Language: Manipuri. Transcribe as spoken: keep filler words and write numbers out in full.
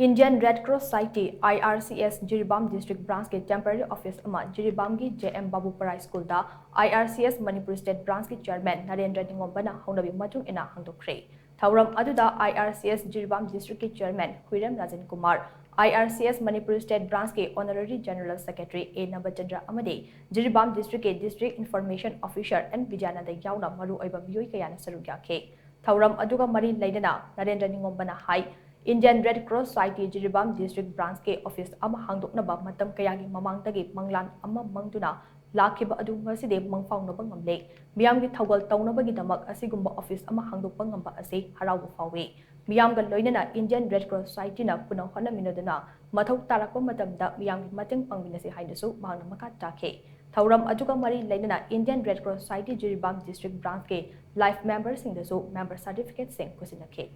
Indian Red Cross Society, I R C S, Jiribam District Branchꯀꯤ temporary office ꯑꯃ ꯖꯤꯔꯤꯕꯥꯝꯒꯤ J M ꯕꯥꯕꯨꯄꯥꯔꯥꯏ Schoolꯗ I R C S Manipur State Branchꯀꯤ Chairman Narendra ꯅꯤꯉꯣꯝꯕꯅ ꯍꯧꯅꯕꯤ ꯃꯇꯨꯡ ꯏꯟꯅ ꯍꯥꯡꯗꯣꯛꯈ꯭ꯔꯦ꯫ ꯊꯧꯔꯝ ꯑꯗꯨꯗ I R C S Jiribam Districtꯀꯤ Chairman ꯍꯨꯏꯔꯦꯝ Rajen Kumar, I R C S Manipur State Branchꯀꯤ Honorary General Secretary A ꯅꯕꯆꯟꯗ꯭ꯔ ꯑꯃꯗꯤ Jiribam Districtꯀꯤ District Information Officer N Bidyananda ꯌꯥꯎꯅ ꯃꯔꯨꯑꯣꯏꯕ ꯃꯤꯑꯣꯏ ꯀꯌꯥꯅ ꯁꯔꯨꯛ ꯌꯥꯈꯤ꯫ ꯊꯧꯔꯝ ꯑꯗꯨꯒ ꯃꯔꯤ ꯂꯩꯅꯅ ꯅꯔꯦꯟꯗ꯭ꯔ ꯅꯤꯉꯣꯝꯕꯅ ꯍꯥꯏ, Indian Red Cross Society Jiribam District Branchꯀꯤ office ꯑꯃ ꯍꯥꯡꯗꯣꯛꯅꯕ ꯃꯇꯝ ꯀꯌꯥꯒꯤ ꯃꯃꯥꯡꯗꯒꯤ ꯃꯪꯂꯥꯟ ꯑꯃ ꯃꯪꯗꯨꯅ ꯂꯥꯛꯈꯤꯕ ꯑꯗꯨ ꯉꯁꯤꯗꯤ ꯃꯪꯐꯥꯎꯅꯕ ꯉꯝꯂꯦ꯫ ꯃꯤꯌꯥꯝꯒꯤ ꯊꯧꯒꯜ ꯇꯧꯅꯕꯒꯤꯗꯃꯛ ꯑꯁꯤꯒꯨꯝꯕ office ꯑꯃ ꯍꯥꯡꯗꯣꯛꯄ ꯉꯝꯕ ꯑꯁꯤ ꯍꯔꯥꯎꯕ ꯐꯥꯎꯏ꯫ ꯃꯤꯌꯥꯝꯒ ꯂꯣꯏꯅꯅ Indian Red Cross Societyꯅ ꯄꯨꯟꯅ ꯍꯣꯠꯅꯃꯤꯟꯅꯗꯨꯅ ꯃꯊꯧ ꯇꯥꯔꯛꯄ ꯃꯇꯝꯗ ꯃꯤꯌꯥꯝꯒꯤ ꯃꯇꯦꯡ ꯄꯥꯡꯃꯤꯟꯅꯁꯤ ꯍꯥꯏꯅꯁꯨ ꯃꯍꯥꯛꯅ ꯃꯈꯥ ꯇꯥꯈꯤ꯫ ꯊꯧꯔꯝ ꯑꯗꯨꯒ ꯃꯔꯤ ꯂꯩꯅꯅ Indian Red Cross Society Jiribam District Branchꯀꯤ life memberꯁꯤꯡꯗꯁꯨ member certificateꯁꯤꯡ ꯈꯨꯠꯁꯤꯟꯅꯈꯤ꯫